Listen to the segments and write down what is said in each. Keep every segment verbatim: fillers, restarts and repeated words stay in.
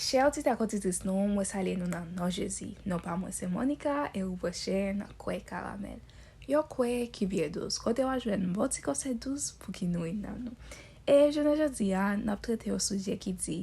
Chè oditè ak oditris nou, mwen salye nou nan non Jezi. Non pa mwen se Monica e ou branche nan Kwè Karamèl. Yon kwè ki byen dous, kote w a jwenn bon ti konsèy dous pou ki nouri nanm nou. E jounen jodi a, n ap trete yon sijè ki di,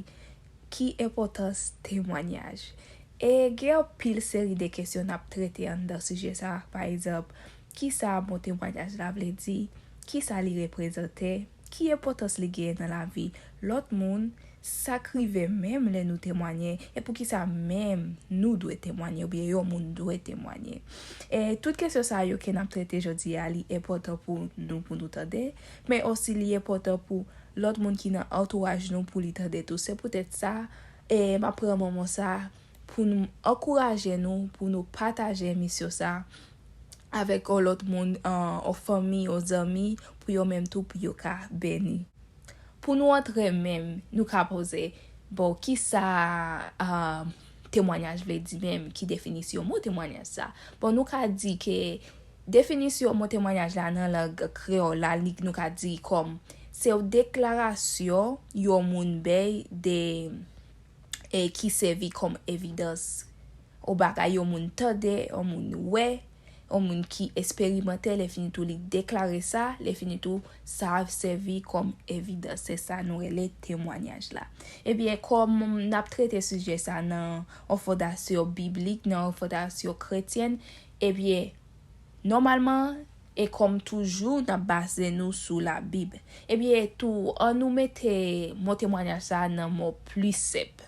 ki enpòtans temwanyaj? E gen anpil seri de kesyon n ap trete anndan sijè sa a. Pa egzanp, kisa bon temwanyaj la vle di? Kisa li reprezante? Ki enpòtans li genyen nan lavi lòt moun? Sa k rive menm lè nou temwanye? E poukisa menm nou dwe temwanye oubyen yon moun dwe temwanye? E tout kesyon sa yo ke n ap trete jodi a, li enpòtan pou nou, pou nou tande, men osi li enpòtan pou lòt moun ki nan antouraj nou pou li tande tou. Se poutèt sa, e m ap pran moman sa pou nou ankouraje nou, pou nou pataje emisyon sa avèk yon lòt moun, an, yon fanmi, yon zanmi, pou yo menm tou, pou yo ka beni. Pou nou antre menm, nou ka poze, bon, kisa, a, temwanyaj vle di menm? Ki definisyon mo temwanyaj sa? Bon, nou ka di ke definisyon mo temwanyaj la nan lang kreyòl la, li, nou ka di kòm, se yon deklarasyon yon moun bay de, e ki sèvi kòm evidans. Yon bagay yon moun tande, yon moun wè, yon moun ki esperimante, lè fini tou li deklare sa, lè fini tou sa sèvi kòm evidans. Se sa nou rele temwanyaj la. Ebyen, kòm n ap trete sijè sa nan yon fondasyon biblik, nan yon fondasyon kretyèn, ebyen, nòmalman, e kòm toujou, n ap baze nou sou Labib. Ebyen, tou, an nou mete mo temwanyaj sa a nan mo pli senp.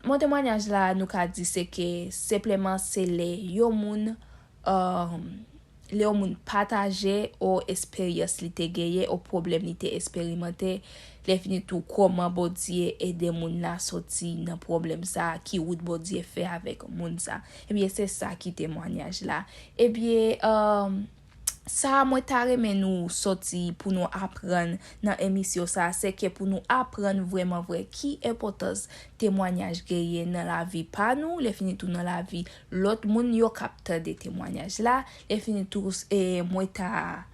Mo temwanyaj la, nou ka di se ke senpleman se lè yon moun, um, lè yon moun pataje yon esperyans li te genyen, yon pwoblèm li te esperimante, lè fini tou kòman Bondye ede moun la soti nan pwoblèm sa, ki wout Bondye fè avèk moun sa. Ebyen, se sa ki temwanyaj la. Ebyen, um, sa mwen ta renmen nou sòti pou nou aprann nan emisyon sa, se ke pou nou aprann vrèman vrè ki enpòtans temwanyaj genyen nan lavi pa nou, lè fini tou nan lavi lòt moun yo k ap tande temwanyaj la, lè fini tou, e, mwen ta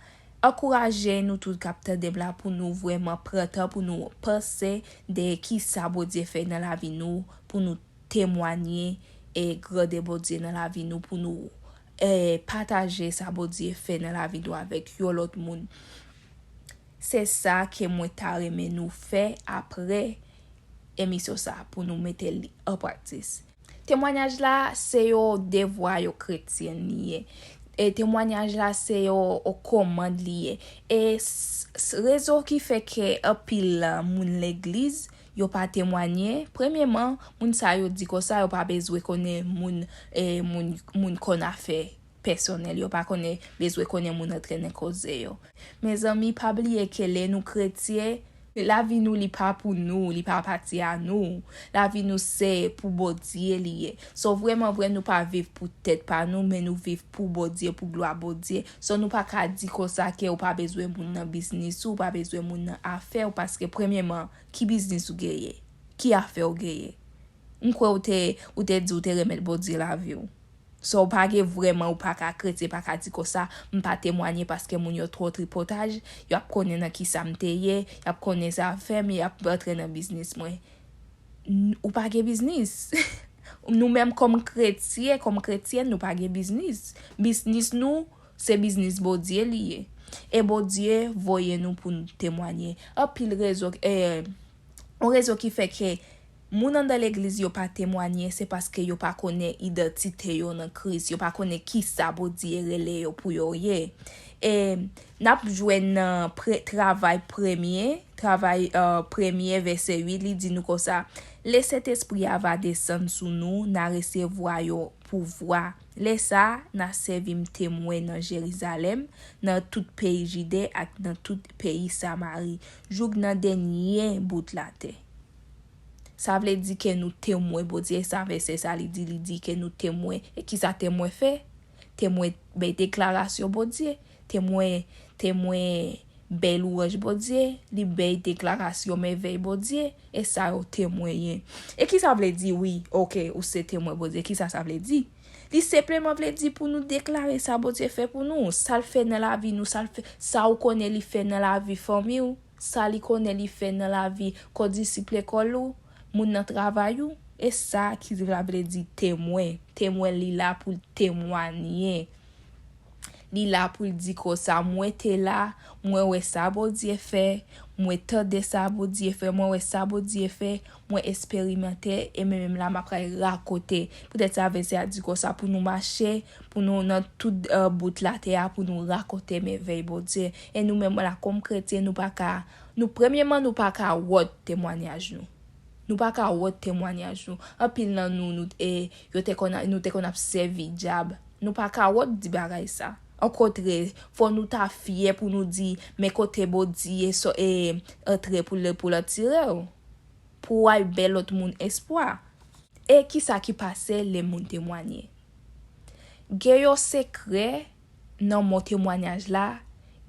ankouraje nou tout k ap tande m la pou nou vrèman pran tan pou nou panse de kisa Bondye fè nan lavi nou, pou nou temwanye, e, grandè Bondye nan lavi nou, pou nou, e, pataje sa Bondye fè nan lavi nou avèk yon lòt moun. Se sa ke mwen ta renmen nou fè apre emisyon sa, pou nou mete li an praktis. Temwanyaj la, se yon devwa yon kretyèn li ye. E temwanyaj la, se yon, yon kòmand li ye. E s-, s-, rezon ki fè ke anpil, a, moun legliz, yo pa temwanye, premyeman, moun sa yo di konsa, yo pa bezwen konnen moun, e, moun, moun konn afè pèsonèl, yo pa konnen, bezwen konnen moun antre nan koze yo. Mezanmi, pa bliye ke lè nou kretyen, lavi nou li pa pou nou, li pa apati a nou. Lavi nou se pou Bondye li ye. So, vrèman vrè, nou pa viv pou tèt pa nou, men nou viv pou Bondye, pou glwa Bondye. So, nou pa ka di konsa ke ou pa bezwen moun nan biznis ou, ou pa bezwen moun nan afè ou, paske premyeman, ki biznis ou genyen? Ki afè ou genyen? M kwè ou te, ou te di ou te remèt Bondye lavi w. So, ou pa gen vrèman, ou pa ka kretyen, pa ka di konsa, m pa temwanye paske moun yo twò tripotaj, y ap konnen nan kisa m te ye, y ap konnen zafè m, y ap antre nan biznis mwen. N-, ou pa gen biznis. Nou menm kòm kretyen, kòm kretyèn, nou pa gen biznis. Biznis nou, se biznis Bondye li ye. E Bondye voye nou pou n temwanye. Anpil rezon, e, yon rezon ki fè ke moun anndan legliz yo pa temwanye, se paske yo pa konnen idantite yo nan Kris, yo pa konnen kisa Bondye rele yo pou yo ye. E n ap jwenn nan pre-, Travay premye, Travay, e, premye, vèsè uit, li di nou konsa, Le Sentespri a va desann sou nou, n a resevwa yon pouvwa. Lè sa a, n a sèvi m temwen nan Jerizalèm, nan tout peyi Jide ak nan tout peyi Samari, jouk nan dènye bout latè. Sa vle di ke nou temwen Bondye, sa vèsè sa li di, li di ke nou temwen. E kisa temwen fè? Temwen bay deklarasyon Bondye, temwen, temwen bay lwanj Bondye, li bay deklarasyon mèvèy Bondye, e sa yo temwen ye. E kisa vle di, wi, oke, ou se temwen Bondye, kisa sa vle di? Li senpleman vle di pou nou deklare sa Bondye fè pou nou, sa l fè nan lavi nou, sa l fè, sa ou konnen li fè nan lavi fanmi w, sa li konnen li fè nan lavi kondisip lekòl ou, Moun nan travay ou, e sa ki vle di temwen. Temwen li la pou l temwanye. Li la pou l di konsa, mwen te la, mwen wè sa Bondye fè, mwen tande sa Bondye fè, mwen wè sa Bondye fè, mwen esperimante, e mwen menm la m ap pral rakonte. Poutèt sa vèsè a di konsa pou nou mache, pou nou nan tout uh, bout latè a, pou nou rakonte mèvèy Bondye. E nou menm la kòm kretyen, nou pa ka, nou premyeman nou pa ka wòt temwanyaj nou. Nou pa ka wòt temwanyaj nou. Anpil nan nou, nou, e, yo te konn, nou te konn ap sèvi dyab. Nou pa ka wòt di bagay sa. Okontrè, fò nou ta fyè pou nou di, men kote Bondye so, e, antre pou l, pou l atire w. Pou w al bay lòt moun espwa. E kisa ki pase lè moun temwanye? Gen yon sekrè nan mo temwanyaj la,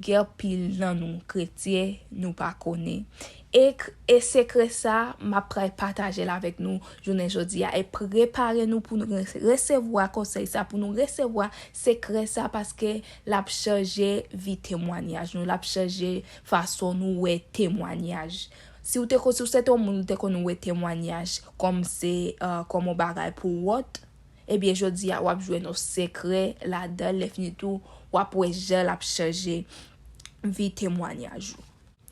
gen anpil nan nou kretyen nou pa konnen. E, e sekrè sa, m ap pral pataje l avèk nou jounen jodi a. E prepare nou pou nou resevwa konsèy sa, pou nou resevwa sekrè sa, paske l ap chanje vi temwanyaj nou, l ap chanje fason nou wè temwanyaj. Si w te konn, si w se te yon moun, ou te konn wè temwanyaj kòm se, uh, kòm yon bagay pou wòt, ebyen, jodi a, w ap jwenn yon sekrè ladan l, lè fini tou, w ap wè jan l ap chanje vi temwanyaj ou.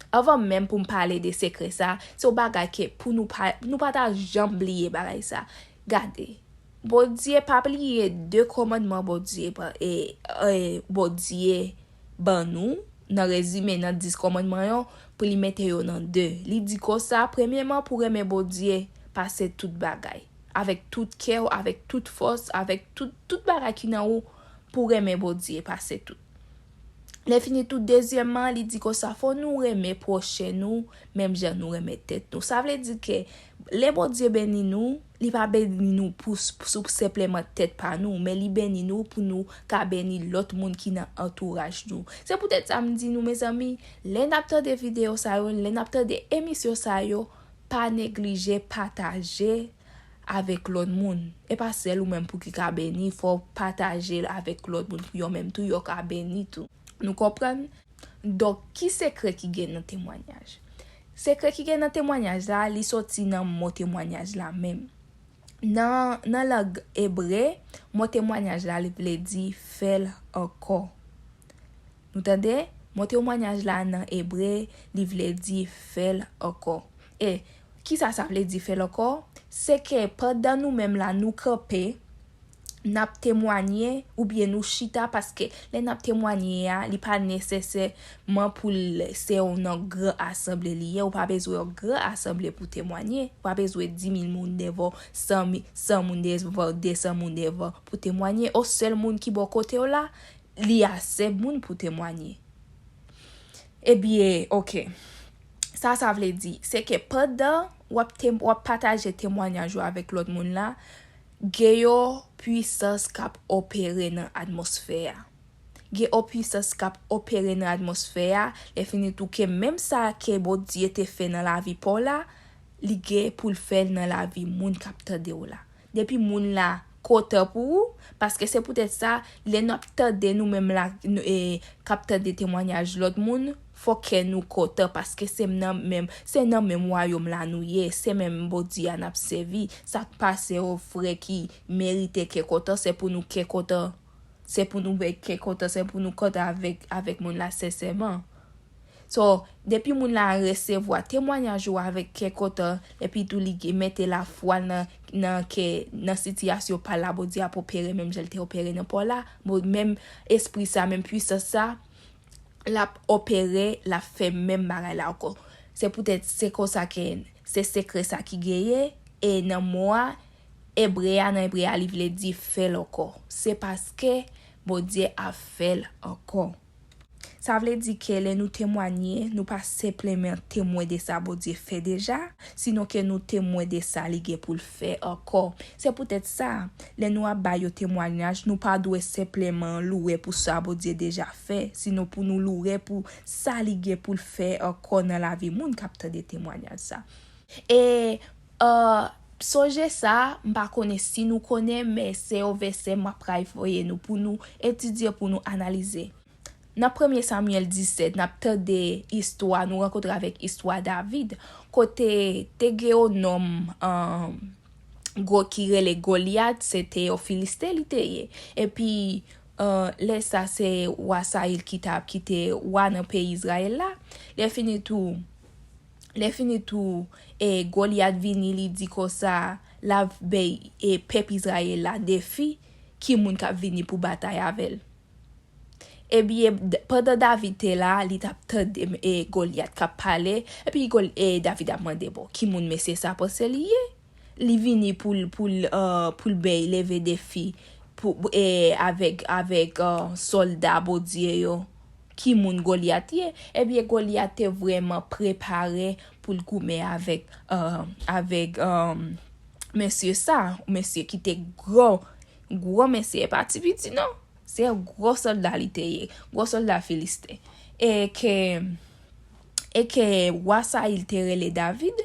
Anvan menm pou m pale de sekrè sa, se yon bagay ke pou nou pa, nou pa ta janm bliye bagay sa. Gade, Bondye pa bliye de kòmandman Bondye ban, e, e, Bondye ban nou, nan rezime, nan dis kòmandman yo, pou li mete yo nan de. Li di konsa, premyeman, pou renmen Bondye pase tout bagay. Avèk tout kè w, avèk tout fòs, avèk tout, tout bagay ki nan ou, pou renmen Bondye pase tout. Lè fini tou, dezyèmman, li di konsa, fò nou renmen pwochen nou, menm jan nou renmen tèt nou. Sa vle di ke lè Bondye beni nou, li pa beni nou pou, pou, pou senpleman tèt pa nou, men li beni nou pou nou ka beni lòt moun ki nan antouraj nou. Se poutèt sa m di nou, mezanmi, lè n ap tande videyo sa yo, lè n ap tande emisyon sa yo, pa neglije pataje avèk lòt moun. E pa sèl ou menm pou ki ka beni, fò w pataje l avèk lòt moun pou yo menm tou, yo ka beni tou. Nou konprann? Donk, ki sekrè ki gen nan temwanyaj? Sekrè ki gen nan temwanyaj la, li soti nan mo temwanyaj la menm. Nan, nan lang ebre, mo temwanyaj la, li vle di fè l ankò. Nou tande? Mo temwanyaj la nan ebre, li vle di fè l ankò. E kisa sa vle di fè l ankò? Se ke pandan nou menm la, nou kanpe, n ap temwanye oubyen nou chita, paske lè n ap temwanye a, li pa nesesèman pou l se yon nan gran asanble li ye. Ou pa bezwen yon gran asanble pou temwanye. Ou pa bezwen dis mil moun devan w, san mi-, san moun devan w, de san moun devan w pou temwanye. Yon sèl moun ki bò kote w la, li ase moun pou temwanye. Ebyen, oke. Sa sa vle di, se ke pandan w ap tem-, w ap pataje temwanyaj ou avèk lòt moun la, gen yon pwisans k ap opere nan atmosfè a. Gen yon pwisans k ap opere nan atmosfè a, lè fini tou ke menm sa ke Bondye te fè nan lavi pa w la, li gen pou l fè l nan lavi moun k ap tande w la. Depi moun la kontan pou ou, paske se poutèt sa, lè n ap tande nou menm la, nou, e, k ap tande temwanyaj lòt moun, fò kè nou kontan, paske se nan menm, se nan menm wayòm la nou ye, se menm Bondye a n ap sèvi. Sa k pase yon frè ki merite kè kontan, se pou nou kè kontan, se pou nou bay kè kontan, se pou nou kontan avèk, avèk moun la sensèman. So, depi moun la resevwa temwanyaj ou avèk kè kontan, epi tou li gen, mete lafwa l nan, nan kè, nan sitiyasyon pa l la, Bondye ap opere menm jan l te opere nan pa w la, bon, menm espri sa, menm pwisans sa, l ap opere, l ap fè menm bagay la ankò. Se poutèt, se konsa ke se sekrè sa ki genyen, e nan mo a, ebre a, nan ebre a, li vle di fè l ankò. Se paske Bondye ap fè l ankò. Sa vle di ke lè nou temwanye, nou pa senpleman temwen de sa Bondye fè deja, sinon ke nou temwen de sa li gen pou l fè ankò. Se poutèt sa, lè nou ap bay yon temwanyaj, nou pa dwe senpleman louwe pou sa Bondye deja fè, sinon pou nou louwe pou sa li gen pou l fè ankò nan lavi moun k ap tande temwanyaj sa. E, uh, sonje sa, m pa konnen si nou konnen, men se yon vèsè m ap pral voye nou pou nou etidye, pou nou analize. Nan Premye Samyèl disèt, n ap tande istwa, nou rankontre avèk istwa David, kote te gen yon nonm, um, gwo ki rele Golyat, se te yon Filiste li te ye. Epi, uh, lè sa se wa Sayil ki t ap, ki te wa nan peyi Izrayèl la. Lè fini tou, lè fini tou, e Golyat vini, li di konsa, l ap bay, e pèp Izrayèl la defi, ki moun k ap vini pou batay avè l. Ebyen, d- pandan David te la, li t ap tande, e, Golyat k ap pale, epi Gol- e, David ap mande, bon, ki moun mesye sa panse li ye? Li vini pou l, pou l, uh, pou l bay, leve defi pou, e, avèk, avèk, uh, sòlda Bondye yo. Ki moun Golyat ye? Ebyen, Golyat te vrèman prepare pou l goumen avèk, uh, avèk, um, mesye sa, mesye ki te gwo, gwo mesye, e pa ti piti non. Se yon gwo sòlda li te ye, gwo sòlda Filiste. E ke, e ke wa Sayil te rele David,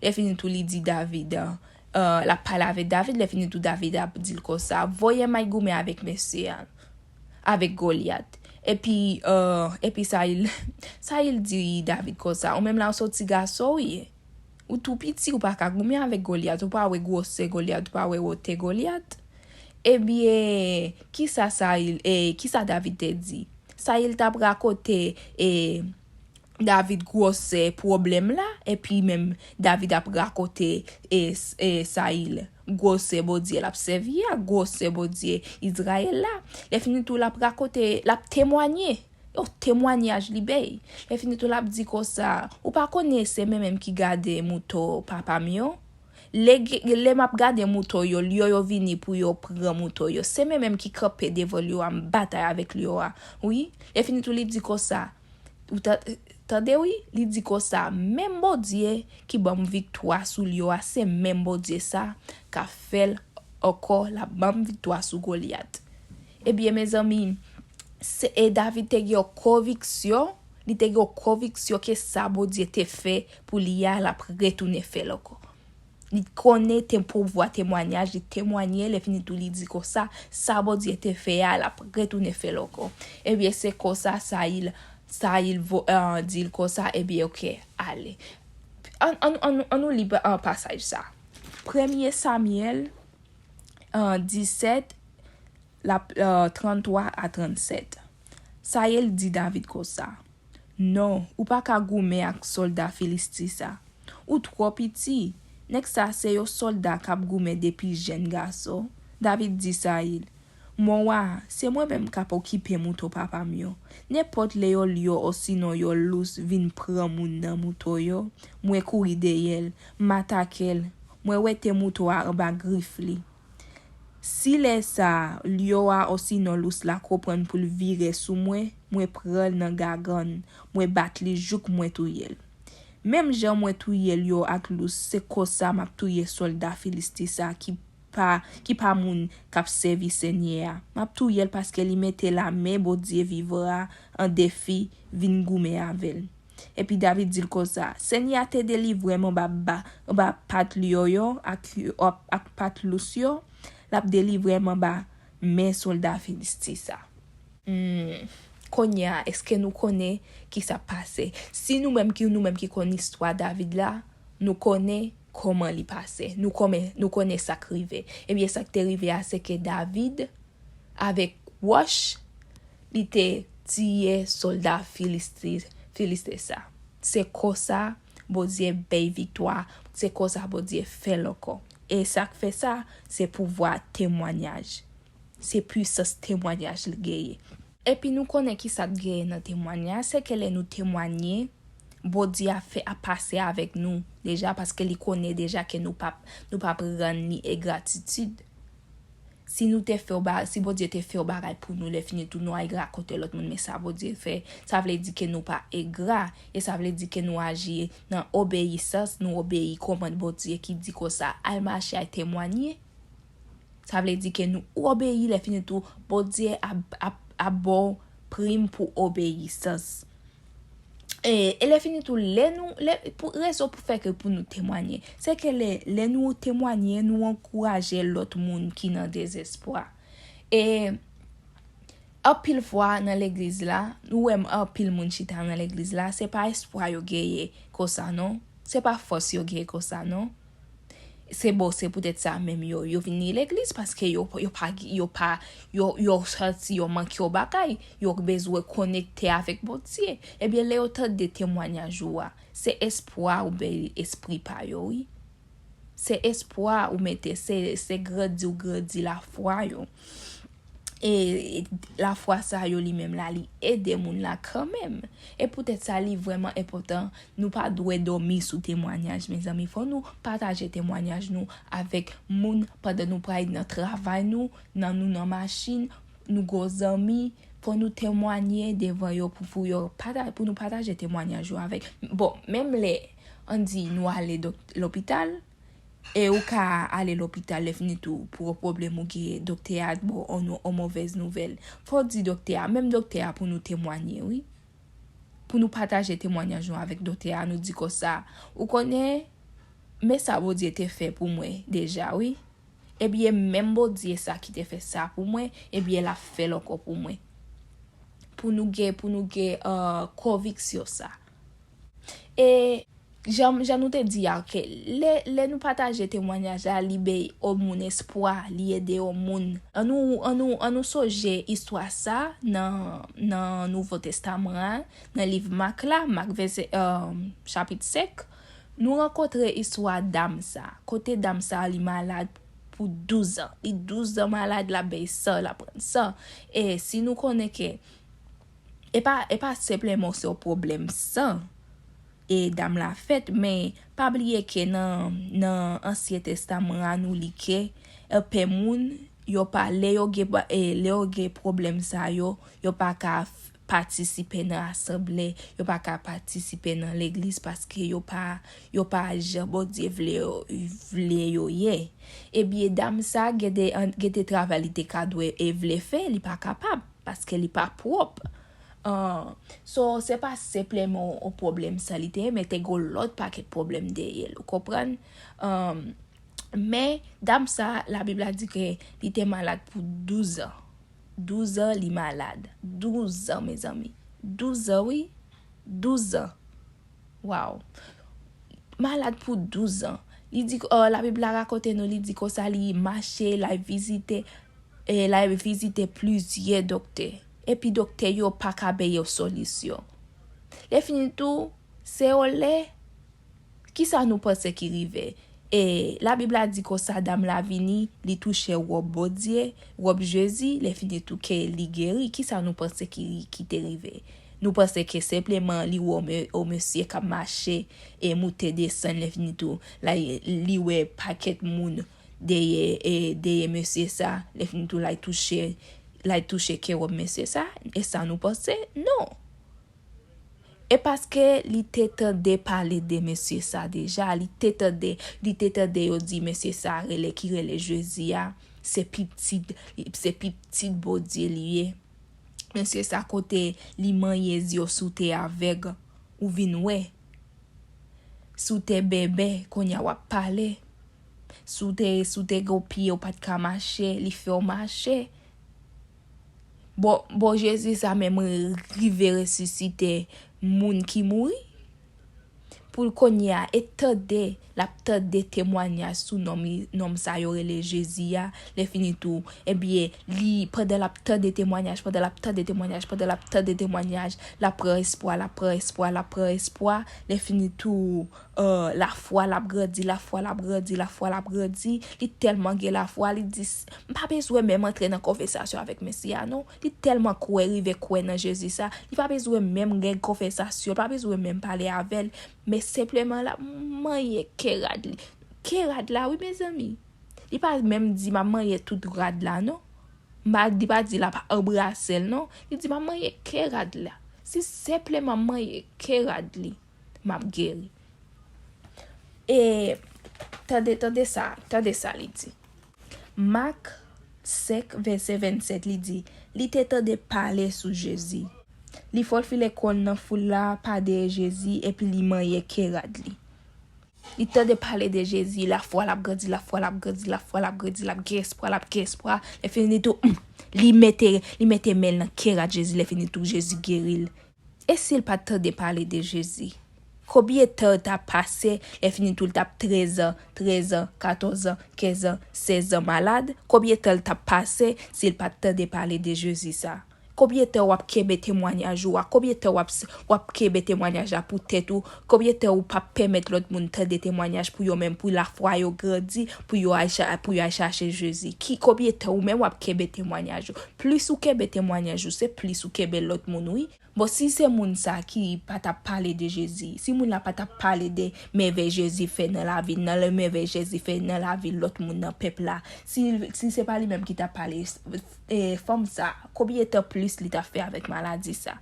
lè fini tou li di David, uh, l ap pale avèk David, lè fini tou David ap di l konsa, voye m al goumen avèk mesye a, avèk Golyat. Epi, uh, epi Sayil, Sayil di David konsa, ou menm la ou se yon ti gason ou ye. Ou tou piti, ou pa ka goumen avèk Golyat, ou pa wè gwosè Golyat, ou pa wè wotè Golyat. Ebyen, kisa Sayil, e, kisa David te di? Sayil t ap rakonte, e, David gwosè pwoblèm la, epi menm David ap rakonte, e, s- e, Sayil gwosè Bondye l ap sèvi a, gwosè Bondye Izrayèl la. Lè fini tou, l ap rakonte, l ap temwanye. Yon temwanyaj li bay. Lè fini tou, l ap di konsa, ou pa konnen se mwen menm ki gade mouton papa m yo? Lè, ge- lè m ap gade mouton yo, lyon yo vini pou yo pran mouton yo. Se mwen menm ki kanpe devan lyon a, m batay avèk lyon a. Wi, lè fini tou, li di konsa, ou ta- tande wi, li di konsa, menm Bondye ki ban m viktwa sou lyon a, se menm Bondye sa k ap fè l ankò, l ap ban m viktwa sou Golyat. Ebyen, mezanmi, se, e David te gen yon konviksyon, li te gen yon konviksyon ke sa Bondye te fè pou li a, l ap retounen fè l ankò. Li konnen te pouvwa temwanyaj, li temwanye, lè fini tou li di konsa, sa Bondye te fè a, l ap retounen fè l ankò. Ebyen, se konsa, Sayil, Sayil vo- eh, di l konsa, ebyen, oke, ale. An, an, an, an nou li pa- an pasaj sa. Premye Samyèl, eh, disèt, la, eh, tranntwa a trannsèt. Sayil di David konsa, non, ou pa ka goumen ak sòlda Filisti sa. Ou twò piti. Nèg sa se yon sòlda k ap goumen depi jèn gason. David di Sayil, mon wa, se mwen menm k ap okipe mouton papa m yo. Nenpòt lè yon lyon osinon yon lous vin pran moun nan mouton yo, mwen kouri dèyè l, m atake l, mwen wete mouton an anba grif li. Si lè sa a, lyon an osinon lous la konprann pou l vire sou mwen, mwen pran l nan gagann, mwen bat li jouk mwen touye l. Menm jan mwen touye lyon ak lous, se konsa m ap touye sòlda Filisti sa a ki pa, ki pa moun k ap sèvi Senyè a. M ap touye l paske li mete lame Bondye vivan an an defi, vin goumen avè l. Epi David di l konsa, Senyè a te delivre m anba, ba, anba pat lyon yo ak, ak pat lous yo, l ap delivre m anba men sòlda Filisti sa. Hmm, kounye a, èske nou konnen ki sa pase? Si nou menm ki, nou menm ki konn istwa David la, nou konnen kòman li pase. Nou konnen, nou konnen sa k rive. Ebyen, sa k te rive a, se ke David, avèk wòch, li te tiye sòlda Filisti, Filiste sa. Se konsa Bondye bay viktwa, se konsa Bondye fè l ankò. E sa k fè sa, se pouvwa temwanyaj. Se pwisans temwanyaj li genyen. Epi nou konnen ki sa k genyen nan temwanyaj, se ke lè nou temwanye, Bondye ap fè, ap pase avèk nou deja, paske li konnen deja ke nou p ap, nou p ap rann li engratitid. Si nou te fè yon ba-, si Bondye te fè yon bagay pou nou, lè fini tou nou al rakonte lòt moun, men sa Bondye fè, sa vle di ke nou pa engra, e sa vle di ke nou aji nan obeyisans, nou obeyi kòmand Bondye ki di konsa, al mache, al temwanye. Sa vle di ke nou obeyi, lè fini tou, Bondye ap, ap, ap ba w prim pou obeyisans. E, e lè fini tou, lè nou, lè, pou rezon pou fè ke pou nou temwanye, se ke lè, lè nou temwanye, nou ankouraje lòt moun ki nan dezespwa. E Anpil fwa nan legliz la, nou wè anpil moun chita nan legliz la, se pa espwa yo genyen konsa non. Se pa fòs yo genyen konsa non. Se bon, se poutèt sa menm yo, yo vin nan legliz paske yo, yo pa, yo pa, yo, yo santi yo manke yon bagay, yo bezwen konekte avèk Bondye. Ebyen, lè yo tande temwanyaj ou a, se espwa ou bay espri pa yo, wi. Se espwa ou mete, se, se grandi ou grandi lafwa yo. E lafwa sa yo li menm la, li ede moun la kanmenm. E poutèt sa, li vrèman enpòtan. Nou pa dwe dòmi sou temwanyaj, mezanmi. Fò nou pataje temwanyaj nou avèk moun pandan nou pral nan travay nou, nan nou nan machin, nou gwo zanmi. Fò nou temwanye devan yo pou, pou, yo pata, pou nou pataje temwanyaj yo avèk. Bon, menm lè, ann di, nou ale dòk-, lopital, e ou ka ale lopital, lè fini tou, pou yon pwoblèm ou gen, doktè a ba w yon, yon movèz nouvèl. Fò w di doktè a, menm doktè a pou nou temwanye, wi. Pou nou pataje temwanyaj nou avèk doktè a, nou di konsa, ou konnen, men sa Bondye te fè pou mwen deja, wi. Ebyen, menm Bondye sa ki te fè sa pou mwen, ebyen, l ap fè l ankò pou mwen. Pou nou gen, pou nou gen, euh, konviksyon sa. E jan, jan nou te di a, ke lè, lè nou pataje temwanyaj la, li bay yon moun espwa, li ede yon moun. Ann nou, ann nou, ann nou sonje istwa sa nan, nan Nouvo Testaman an, nan liv Mak la, Mak vèsè, euh, chapit senk. Nou rankontre istwa dam sa. Kote dam sa li malad pou douz an. Li douz an malad, l ap bay san, l ap rann san. E si nou konnen ke e pa, e pa senpleman se yon pwoblèm san e dam la fèt, men pa bliye ke nan, nan Ansyen Testaman an nou li ke, e, pè moun, yo pa, lè yo gen, e, lè yo gen pwoblèm sa yo, yo pa ka f-, patisipe nan asanble, yo pa ka patisipe nan legliz paske yo pa, yo pa jan Bondye vle yo, vle yo ye. Ebyen, dam sa gen de, an, gen de travay li te ka dwe e vle fè, li pa kapab, paske li pa pwòp. Ah, so, se pa senpleman yon pwoblèm san li te ye, men te gen lòt pakèt pwoblèm dèyè l, ou konprann? Ah, men, dam sa, Labib la di ke li te malad pou douz an. Douz an li malad. Douz an, mezanmi. Douz an, wi. Douz an. Waw. Malad pou douz an. Li di, euh, Labib la rakonte nou, li di konsa li mache, l al vizite, e l al vizite plizyè doktè. Epi doktè yo pa ka bay yon solisyon. Lè fini tou, se yon lè, kisa nou panse ki rive? E Labib la di konsa dam la vini, li touche wòb Bondye, wòb Jezi, lè fini tou ke li geri. Kisa nou panse ki, ki te rive? Nou panse ke senpleman li wè yon me-, yon mesye k ap mache e moute desann, lè fini tou, la, li wè pakèt moun dèyè, e dèyè mesye sa, lè fini tou, l al touche, l al touche kè wòb mesye sa? E sa nou panse? Non. E paske li te tande pale de mesye sa deja, li te tande, li te tande yo di mesye sa rele, ki rele Jezi a, se pitit, se pitit Bondye li ye. Mesye sa kote li manyen zye w, si w te avèg, ou vin wè. Si w te bèbè, kounye a w ap pale. Si w te, si w te gen yon pye, ou pa t ka mache, li fè w mache. Bon, bon, Jezi sa menm rive resisite moun ki mouri. Pou l kounye a, e tande, l ap tande temwanyaj sou nonm, nonm sa yo rele Jezi a. Lè fini tou, ebyen, li, pandan l ap tande temwanyaj, pandan l ap tande temwanyaj, pandan l ap tande temwanyaj, l ap pran espwa, l ap pran espwa, l ap pran espwa. Lè fini tou, euh, lafwa l ap grandi, lafwa l ap grandi, lafwa l ap grandi. Li tèlman gen lafwa, li di, s-, m pa bezwen menm antre nan konvèsasyon avèk mesye a, non. Li tèlman kwè, rive kwè nan Jezi sa, li pa bezwen menm gen konvèsasyon, li pa bezwen menm pale avè l, men senpleman l ap manyen kè rad li. Kè rad la, wi, mezanmi. Li pa menm di, "M ap manyen tout rad la," non. M pa, li pa di l ap anbrase l, non. Li di, "M ap manyen kè rad la." Si senpleman manyen kè rad li, m ap geri. E tande, tande sa, tande sa li di. Mak senk, vèsè vennsèt, li di, li te tande pale sou Jezi. Li fòlfile kò l nan foul la, pa dèyè Jezi, epi li manyen kè rad li. Li tande pale de Jezi, lafwa l ap grandi, lafwa l ap grandi, lafwa l ap grandi, l ap gen espwa, l ap gen espwa. Lè fini tou, hmm, li mete, li mete men l nan kè rad Jezi, lè fini tou, Jezi geri l. E si l pa t tande pale de Jezi? Konbyen tan t ap pase, lè fini tou, l t ap trèz an, trèz an, katòz an, kenz an, sèz an malad? Konbyen tan l t ap pase si l pa t tande pale de Jezi sa? Konbyen tan w ap kenbe temwanyaj ou a? Konbyen tan w ap, w ap kenbe temwanyaj la pou tèt ou? Konbyen tan ou p ap pèmèt lòt moun tande temwanyaj pou yo menm, pou lafwa yo grandi, pou yo al cha-, pou yo al chache Jezi? Ki, konbyen tan ou menm w ap kenbe temwanyaj ou? Plis ou kenbe temwanyaj ou, se plis ou kenbe lòt moun, wi. Bon, si se moun sa ki pa t ap pale de Jezi, si moun la pa t ap pale de mèvèy Jezi fè nan lavi, nan lè mèvèy Jezi fè nan lavi lòt moun nan pèp la, si, si se pa li menm ki t ap pale, e, fanm sa, konbyen tan plis li t ap fè avèk maladi sa?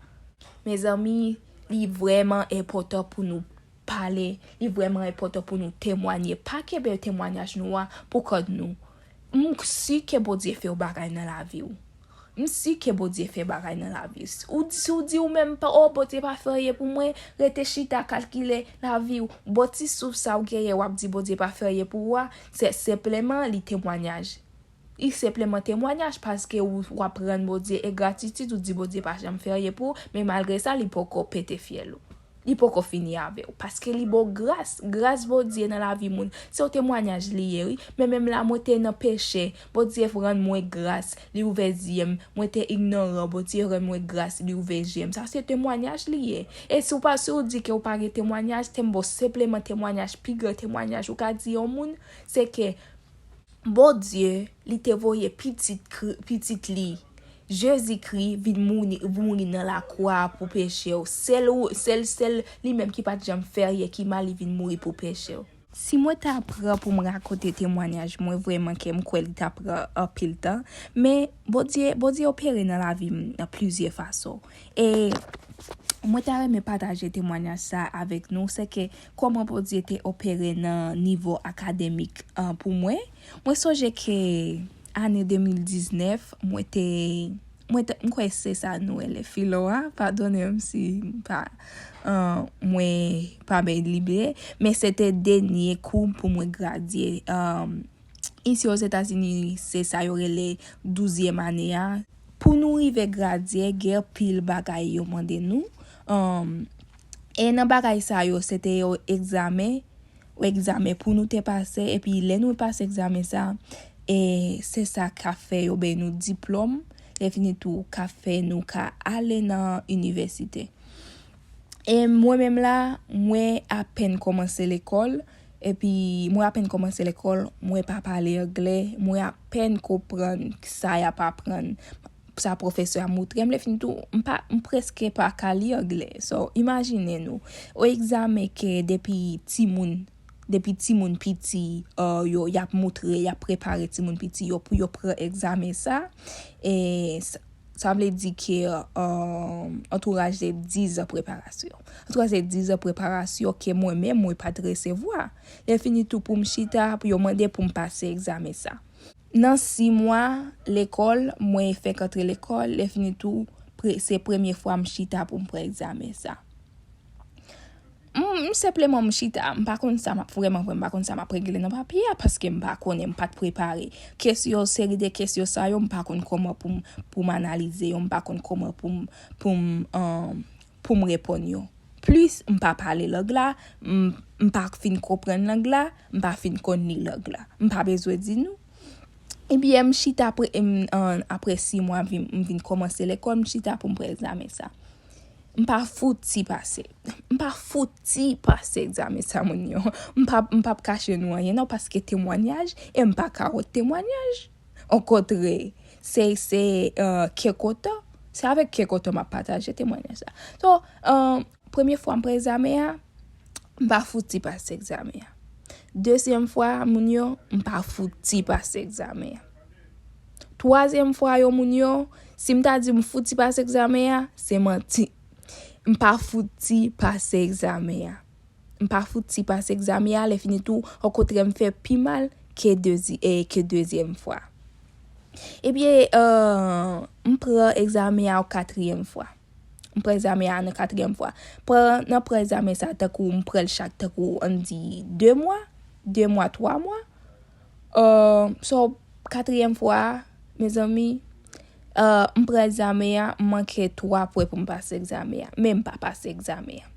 Mezanmi, li vrèman enpòtan pou nou pale, li vrèman enpòtan pou nou temwanye. Pa kenbe temwanyaj nou a pou kont nou. M si ke Bondye fè yon bagay nan lavi w. M si ke Bondye fè bagay nan lavi w. Ou, si w di ou menm, pa, "Oh, Bondye pa fè anyen pou mwen," rete chita, kalkile lavi w. Bon, ti souf sa w genyen, w ap di Bondye pa fè anyen pou ou a, se senpleman li temwanyaj. Li senpleman temwanyaj paske ou, w ap rann Bondye engratitid, ou di Bondye pa janm fè anyen pou ou, men malgre sa, li poko pete fyèl ou. Li poko fini avè w, paske li ba w gras. Gras Bondye nan lavi moun, se yon temwanyaj li ye, wi. Men menm la, mwen te nan peche, Bondye rann mwen gras, li ouvè zye m. Mwen te ignoran, Bondye rann mwen gras, li ouvè zye m. Sa se temwanyaj li ye. E si w pa, si w di ke w pa gen temwanyaj, te m ba w senpleman temwanyaj, pi gran temwanyaj ou ka di yon moun, se ke Bondye, li te voye pitit, Kri-, pitit li, Jezikri, vin mouri, mouri nan lakwa pou peche w. Sèl ou, sèl, sèl li menm ki pa t janm fè anyen ki mal, li vin mouri pou peche w. Si mwen ta pran pou m rakonte temwanyaj mwen, vrèman ke m kwè li ta pran anpil tan, men Bondye, Bondye opere nan lavi m nan plizyè fason. E mwen ta renmen pataje temwanyaj sa avèk nou, se ke kòman Bondye te opere nan nivo akademik, an, pou mwen. Mwen sonje ke ane de mil diznèf, mwen te, mwen te, m kwè se sa nou rele filo a, padonnen m si m pa, an, mwen pa byen li byen, men se te dènye kou pou mwen gradye, an, isi Ozetazini, se sa yo rele douzyèm ane a. Pou nou rive gradye, gen anpil bagay yo mande nou. Anm, e nan bagay sa yo, se te yon egzamen, yon egzamen pou nou te pase, epi lè nou pase egzamen sa, e se sa k ap fè yo bay nou diplòm, lè fini tou, k ap fè nou ka ale nan inivèsite. E mwen menm la, mwen apèn kòmanse lekòl, epi mwen apèn kòmanse lekòl, mwen pa pale anglè, mwen apèn konprann sa y ap aprann, sa pwofesè a montre m, lè fini tou, m pa, m prèske pa ka li anglè. So, imajine nou, yon egzamen ke depi timoun, depi timoun piti, uh, yo, y ap montre, y ap prepare timoun piti yo pou yo pran egzamen sa, e sa, sa vle di ke, um, antouraj de diz an preparasyon. Antouraj de diz an preparasyon ke mwen menm, mwen pa t resevwa. Lè fini tou pou m chita, pou yo mande pou m pase egzamen sa. Nan sis mwa lekòl, mwen fèk antre lekòl, lè fini tou, pre-, se premye fwa m chita pou m pran egzamen sa. M, m senpleman m chita, m pa konn sa m ap, vrèman vre, m pa konn sa m ap regle nan papye a, paske m pa konnen, m pa t prepare. Kesyon, seri de kesyon sa yo, m pa konn kòman pou m, pou m analize yo, m pa konn kòman pou m, pou m, um, pou m reponn yo. Plis, m pa pale lang la, m, m pa fin konprann lang la, m pa fin konn li lang la. M pa bezwen di nou. Ebyen, m chita apre, em, an, apre sis mwa, vin, m vin kòmanse lekòl, m chita pou m pran egzamen sa. M pa fouti pase. M pa fouti pase egzamen sa, moun yo. M pa, m p ap kache nou anyen, non, paske temwanyaj, e m pa ka wont temwanyaj. Okontrè, se, se, eh, kè kontan. Se avèk kè kontan m ap pataje temwanyaj sa. So, eh, premye fwa m pran egzamen an, m pa fouti pase egzamen an. Dezyèm fwa, moun yo, m pa fouti pase egzamen an. Twazyèm fwa yo, moun yo, si m ta di m fouti pase egzamen an, se manti. M pa fouti pase egzamen an. M pa fouti pase egzamen an, lè fini tou, okontrè m fè pi mal ke dezi-, e, ke dezyèm fwa. Ebyen, eh, m pran egzamen an yon katriyèm fwa. M pran egzamen a nan katriyèm fwa. Pran, nan pran egzamen sa, tankou m pran l chak, tankou, ann di, de mwa, de mwa, twa mwa. Uh, so, katriyèm fwa a, mezanmi, uh, m pran egzamen an, m manke twa pwen pou m pase egzamen an. Men m pa pase egzamen an.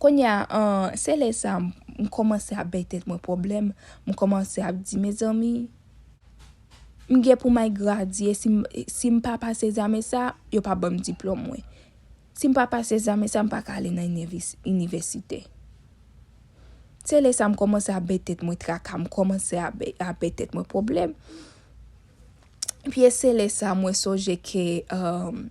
Kounye a, uh, se lè sa, m, m kòmanse ap bay tèt mwen pwoblèm. M kòmanse ap di, mezanmi, m gen pou m al gradye. Si m, si m pa pase egzamen sa, yo pa ban m diplòm mwen. Si m pa pase egzamen sa, m pa ka ale nan inivis-, inivèsite. Se lè sa m kòmanse ap bay tèt mwen traka, m kòmanse ap bay, ap bay tèt mwen pwoblèm. Epi se lè sa mwen sonje ke, um,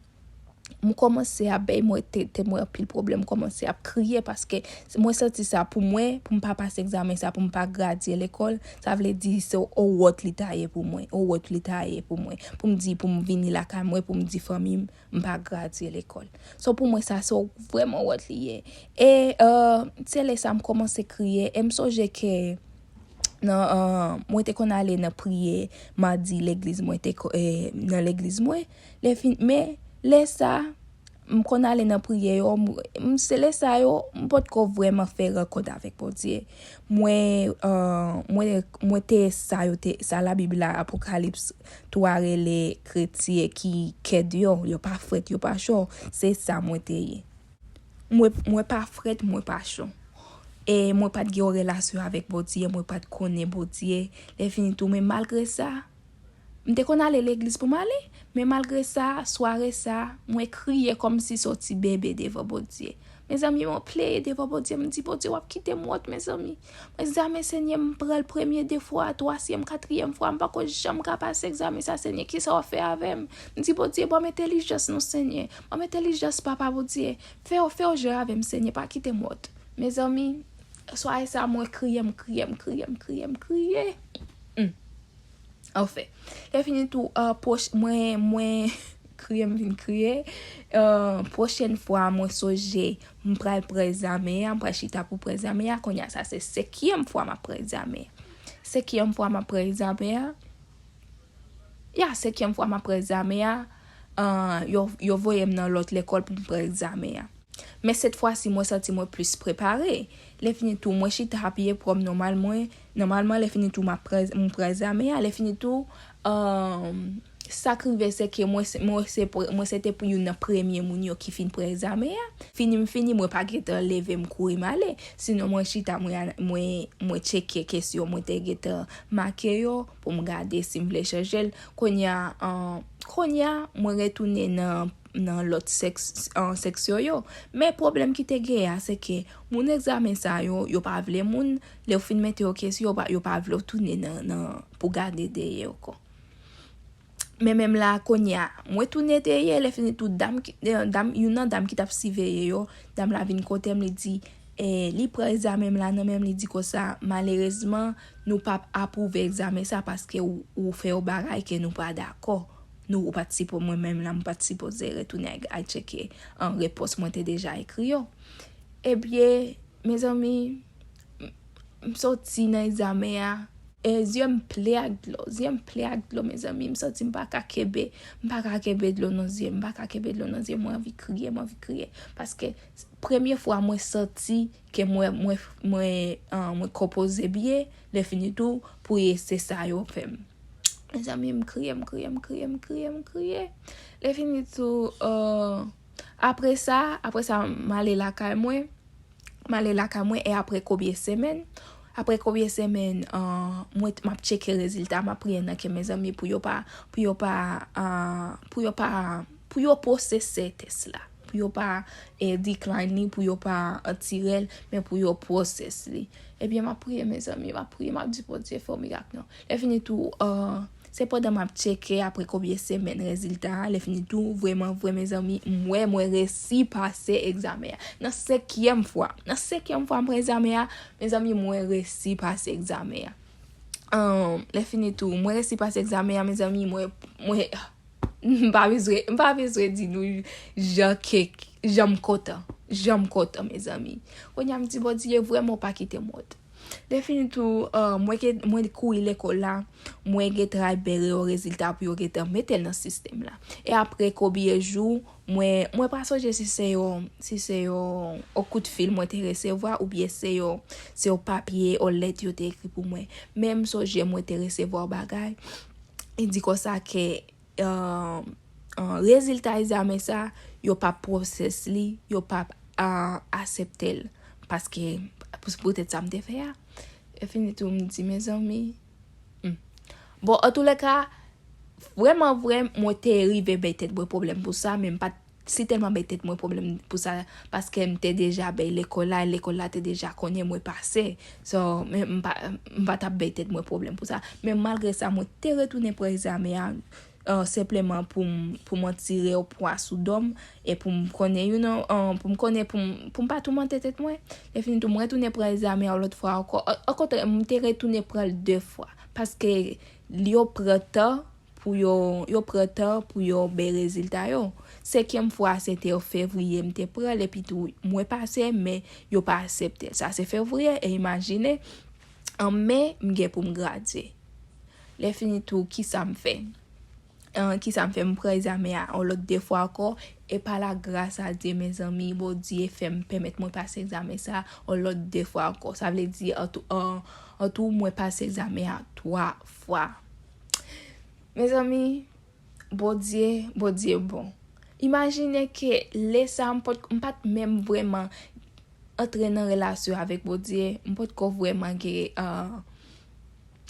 m kòmanse ap bay mwen tèt, tèt mwen anpil pwoblèm, m kòmanse ap kriye paske mwen santi sa pou mwen, pou m pa pase egzamen sa, pou m pa gradye lekòl, sa vle di se on wont li ta ye pou mwen, on wont li ta ye pou mwen, pou m di, pou m vini lakay mwen, pou m di fanmi m, m pa gradye lekòl. So pou mwen sa se vrèman wont li ye. E, uh, se lè sa m kòmanse kriye, e m sonje ke nan, uh, mwen te konn ale nan priyè madi legliz mwen te ko-, eh, nan legliz mwen. Lè fin, men lè sa, m konn ale nan priyè yo, m, m, se lè sa yo, m potko vrèman fè rankont avèk Bondye. Mwen, uh, mwen, mwen te sa yo te, sa Labib la, Apokalips twa rele kretyen ki kèd yo, yo pa frèt, yo pa cho, se sa mwen te ye. Mwen, mwen pa frèt, mwen pa cho. E mwen pa t gen yon relasyon avèk Bondye, mwen pa t konnen Bondye. Lè fini tou, men malgre sa, m te konn ale legliz pou m ale, men malgre sa, sware sa, mwen kriye kòmsi se yon ti bebe devan Bondye. Mezanmi, mwen plede devan Bondye, m di, Bondye, w ap kite m wont, mezanmi. Mwen egzamen, Senyè, m pran l premye, de fwa, twazyèm, katriyèm fwa, m pako janm ka pase egzamen sa, Senyè, kisa w ap fè avè m? M di, Bondye, ban m entèlijans non, Senyè. Ban m entèlijans, papa Bondye. Fè w, fè w jwe avè m, Senyè, pa kite m wont. Mezanmi, sware sa, mwen kriye, m kriye, m kriye, m kriye, m kriye. Hmm. Anfen, lè fini tou, uh, pwoch-, mwen, mwen kriye, m vin kriye. Uh, pwochèn fwa, mwen sonje, m pral pran egzamen an, m pral chita pou pran egzamen an. Kounye a, sa se senkyèm fwa m ap pran egzamen an. Senkyèm fwa m ap pran egzamen an. Ya, senkyèm fwa m ap pran egzamen an. Uh, yo, yo voye m nan lòt lekòl pou m pran egzamen an. Men sèt fwa si mwen santi mwen plis prepare. Lè fini tou, mwen chita ap ye pwòm nòmal mwen. Nòmalman, lè fini tou, m ap pran, m pran egzamen an. Lè fini tou, um, sa k rive, se ke mwen se, mwen se pre-, mwen se te youn nan premye moun yo ki fin pran egzamen an. Fini m fini, mwen pa gentan leve m kouri m ale. Sinon, mwen chita, mwen, mwen, mwen tcheke kesyon mwen te gentan make yo pou m gade si m vle chanje l. Kounye a, um, kounye a, mwen retounen nan nan lòt sèks-, an, seksyon yo. Men pwoblèm ki te genyen a, se ke moun egzamen sa yo, yo pa vle moun, lè yo fin mete yo kesyon, yo pa, yo pa vle w tounen nan, nan, pou gade dèyè yo ankò. Men menm la, kounye a, mwen tounen dèyè, lè fini tou, dam ki, eh, dam, youn nan dam ki t ap siveye yo, dam la vin kote m, li di, eh, li pran egzamen m la nan men m, li di konsa, malerezman, nou p ap apwouve egzamen sa paske ou, ou fè yon bagay ke nou pa dakò. Nou, ou pa t sipo-, mwen menm la, m pa t sipoze retounen al, al tcheke, an, repons mwen te deja ekri yo. Ebyen, mezanmi, m, m soti nan egzamen an, e zye m plen ak dlo, zye m plen ak dlo, mezanmi, m santi m pa ka kenbe, m pa ka kenbe dlo nan zye m, m pa ka kenbe dlo nan zye m, mwen anvi kriye, mwen anvi kriye. Paske premye fwa mwen santi ke mwen, mwen, mwen, an, mwen konpoze byen, lè fini tou, pou ye se sa yo fè m. Mezanmi, m kriye, m kriye, m kriye, m kriye, m kriye. Lè fini tou, euh, apre sa, apre sa, m ale lakay mwen. M ale lakay mwen, e apre konbyen semèn? Apre konbyen semèn, euh, mwen, m ap tcheke rezilta, m ap priye nan kè, mezanmi, pou yo pa, pou yo pa, euh, pou yo pa, pou yo pwosese tès la. Pou yo pa, eh, decline li, pou yo pa, eh, tire l, men pou yo pwosès li. Ebyen, m ap priye, mezanmi, m ap priye, m ap di Bondye fè yon mirak non. Lè fini tou, eh, se pandan m ap tcheke apre konbyen semèn rezilta a, lè fini tou, vrèman vre, mezanmi, m wè mwen resi pase egzamen an. Nan senkyèm fwa, nan senkyèm fwa m pran egzamen an, mezanmi, mwen resi pase egzamen an. Ahn, lè fini tou, mwen resi pase egzamen an, mezanmi, mwen, mwen, m pa bezwen, m pa bezwen di nou jan ke, jan m kontan, jan m kontan, mezanmi. Kounye a m di, Bondye, vrèman, w pa kite m wont. Lè fini tou, uh, mwen, ke, mwen kouri lekòl la, mwen gen tray bere yon rezilta pou yo gentan mete l nan sistèm la. E apre, konbyen jou, mwen, mwen pa sonje si se yon, si se yon, yon kout fil mwen te resevwa, oubyen se yon, se yon papye, yon lèt yo te ekri pou mwen. Men m sonje mwen te resevwa yon bagay. Li di konsa ke, uh, uh, rezilta egzamen sa, yo p ap pwosès li, yo p ap, uh, aksepte l. Paske, pou, poutèt sa m te fè a. E fini tou, m di, mezanmi. Hmm. Bon, antoulèka, vrèman vre, mwen te rive bay tèt mwen pwoblèm pou sa, men m pa t si tèlman bay tèt mwen pwoblèm pou sa, paske m te deja bay lekòl la, lekòl la te deja konnen mwen pase. So, men m pa, m pa t ap bay tèt mwen pwoblèm pou sa. Men malgre sa, mwen te retounen pran egzamen an, uh, senpleman pou m, pou m retire yon pwa sou do m, e pou m konnen, you know, uh, pou m konnen, pou m, pou m pa toumante tèt mwen. Lè fini tou, mwen retounen pran egzamen an yon lòt fwa ankò. Okontrè, m te retounen pran l de fwa. Paske yo pran tan pou yo, yo pran tan pou yo bay rezilta yo. Senkyèm fwa, se te fevriye, m te pran l, epi tou, mwen pase, men yo pa aksepte l. Sa se fevriye, e imajine, an me, m gen pou m gradye. Lè fini tou, kisa m fè? An, kisa m fè? M pran egzamen an yon lòt de fwa ankò, e pa la gras a Dye, mezanmi, Bondye fè m pèmèt mwen pase egzamen sa yon lòt de fwa ankò. Sa vle di, an tou, an, an tou, mwen pase egzamen an twa fwa. Mezanmi, Bondye, Bondye bon. Imajine ke lè sa a, m pot, m pa t menm vrèman antre nan relasyon avèk Bondye, m potko vrèman gen, uh,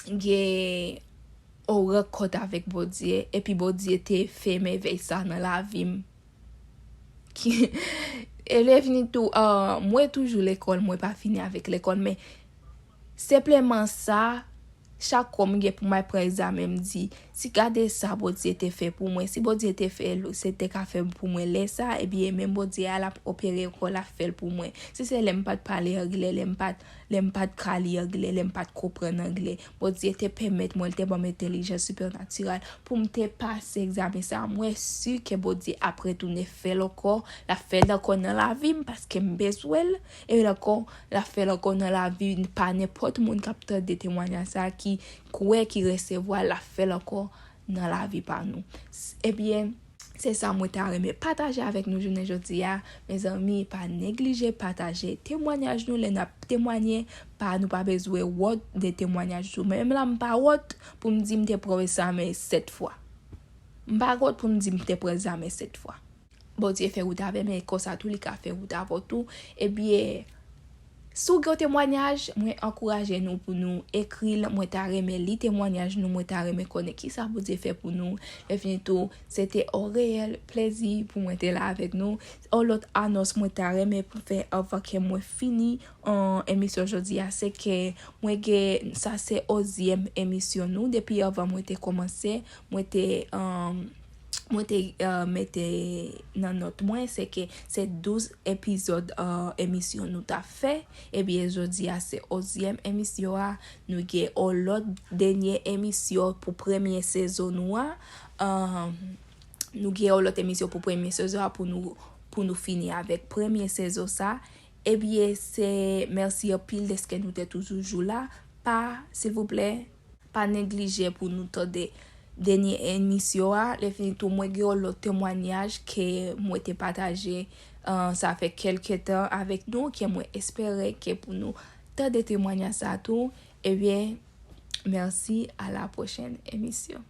gen yon rankont avèk Bondye, epi Bondye te fèmen vèy sa nan lavi m. Ki, e lè vini tou, uh, mwen toujou lekòl, mwen pa fini avèk lekòl, men senpleman sa, chak kou m gen pou m al pran egzamen, m di, si gade sa Bondye te fè pou mwen, si Bondye te fè l, se te ka fè pou mwen lè sa, ebyen, menm Bondye a, l ap opere ankò, l ap fè l pou mwen. Si se lè m pa t pale anglè, lè m pa t, lè m pa t ka li anglè, lè m pa t konprann anglè, Bondye te pèmèt mwen, l te ban m entèlijans sipènatirèl pou m te pase egzamen sa a. Mwen si ke Bondye ap retounen fè l ankò, l ap fè l ankò nan lavi m, paske m bezwen l, e l ankò, l ap fè l ankò nan lavi pa nenpòt moun k ap tande temwayaj sa a, ki kwè, ki resevwa, l ap fè l ankò nan lavi pa nou. S-, ebyen, se sa mwen ta renmen pataje avèk nou jounen jodi a. Mezanmi, pa neglije pataje temwayaj nou lè n ap temwaye. Pa, nou pa bezwen wont de temwayaj nou. Menm la, m pa wont pou m di m te pran egzamen sèt fwa. M pa wont pou m di m te pran egzamen sèt fwa. Bondye fè wout avè m, men konsa tou li ka fè wout avè w tou. Ebyen, si w gen yon temwayaj, mwen ankouraje nou pou nou ekri l. Mwen ta renmen li temwayaj nou, mwen ta renmen konnen kisa Bondye fè pou nou. Lè fini tou, se te yon reyèl plezi pou mwen te la avèk nou. Yon lòt anons mwen ta renmen pou fè anvan ke mwen fini, uh, emisyon jodi a, se ke mwen gen, sa se onzyèm emisyon nou. Depi anvan mwen te kòmanse, mwen te, um, mwen te, uh, mete nan nòt mwen, se ke se douz epizòd, uh, emisyon nou ta fè. Ebyen, jodi a se onzyèm emisyon a. Nou gen yon lòt dènye emisyon pou premye sezon nou a. Um, nou gen yon lòt emisyon pou premye sezon a pou nou, pou nou fini avèk premye sezon sa. Ebyen, se mèsi anpil dèske nou te toujou la. Pa, silvouplè, pa neglije pou nou tande dènye emisyon a. Lè fini tou, mwen gen yon lòt temwayaj ke mwen te pataje, uh, sa fè kèlke tan avèk nou, ke mwen espere ke pou nou tande temwayaj sa tou. Ebyen, mèsi, à la prochaine émission.